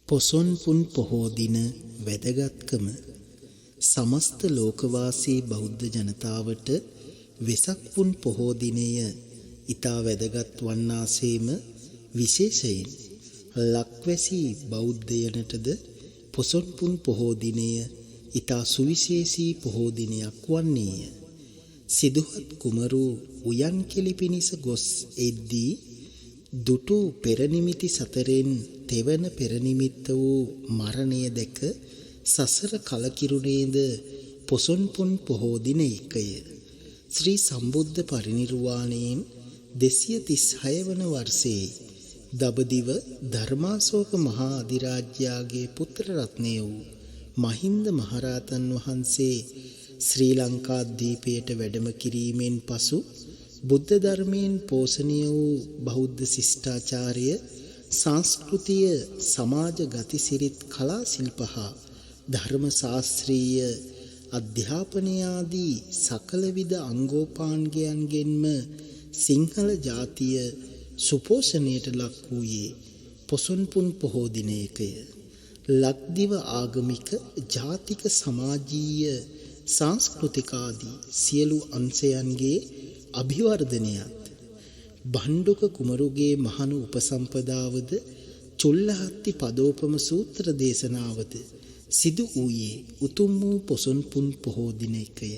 පොසොන් පුන් පොහෝ දින වැදගත්කම. සමස්ත ලෝකවාසී බෞද්ධ ජනතාවට වෙසක් පුන් පොහෝ දිනය ඉතා වැදගත් වන්නාසේම විශේෂයෙන් ලක්වැසි බෞද්ධයනටද පොසොන් පුන් පොහෝ දිනය ඉතා සුවිශේෂී පොහෝ දිනයක් වන්නේය. සිදුහත් කුමරු උයන් කෙලි පිණිස ගොස් එද්දී දුටු පෙරනිමිති සතරෙන් තෙවන පෙරනිමිත්ත වූ මරණය දැක සසර කලකිරුණේද පොසොන් පුන් පොහෝ දිනයකය. ශ්‍රී සම්බුද්ධ පරිනිර්වාණයෙන් 236 වන වර්ෂයේ දඹදිව ධර්මාශෝක මහා අධිරාජ්‍යයාගේ පුත්‍ර රත්නය වූ මහින්ද මහරහතන් වහන්සේ ශ්‍රී ලංකාද්වීපයට වැඩම කිරීමෙන් පසු බුද්ධ ධර්මයෙන් පෝෂණය වූ බෞද්ධ ශිෂ්ටාචාරය, සංස්කෘතිය, සමාජ ගති සිරිත්, කලා ශිල්ප හා ධර්ම ශාස්ත්‍රීය අධ්‍යාපනය ආදී සකල විද අංගෝපාංගයන්ගෙන්ම සිංහල ජාතිය සුපෝෂණයට ලක් වූයේ පොසොන් පුන් පොහෝ දිනයකය. ලක්දිව ආගමික, ජාතික, සමාජීය, සංස්කෘතික ආදී සියලු අංශයන්ගේ අභිවර්ධනයත් භණ්ඩුක කුමරුගේ මහණු උපසම්පදාවද චුල්ලහත්ති පදෝපම සූත්‍ර දේශනාවද සිදු වූයේ උතුම් වූ පොසොන් පුන් පොහෝ දිනයකය.